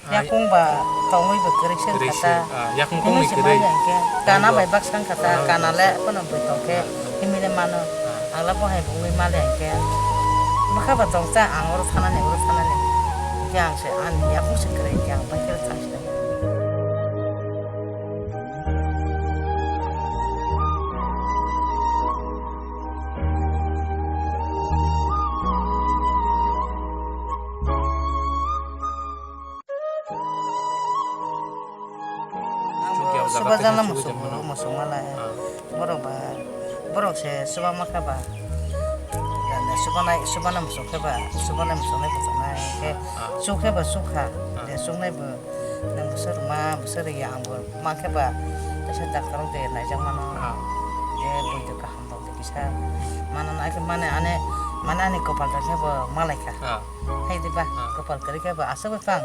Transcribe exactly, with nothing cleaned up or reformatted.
Yakung ba tongwi bo kwrwi se wngkha ta. Yakung tongwi kwrwi. Kana bai baksa wngkha ta, kana le phano bwtong khe himwi le mano. Ang le bo hai bo wngwi ma le hwnkhe. Bwkha ba tong cha, ang oro thanani, oro thanani. Hwnkhe ang se ani yakung se kwrwi, hwnkhe ang bai khe thang sinai. Subajarno muchungo, muchungma lai. Borok ba, borok se subama khe ba. Subana, subana muchung khe ba, subana muchungnai muchungnai khe, chuk khe ba chuk kha. De chuknai bo, nang bwswk rwma, bwswk rwya ang bo ma khe ba, kaisa doctor de naijak mano. De bui de kaham rok de kisa. Mano na khe mane ane, mane ani kopal da khe bo malai kha. Hai de ba, kopal kwrwi khe bo aswk bw phang.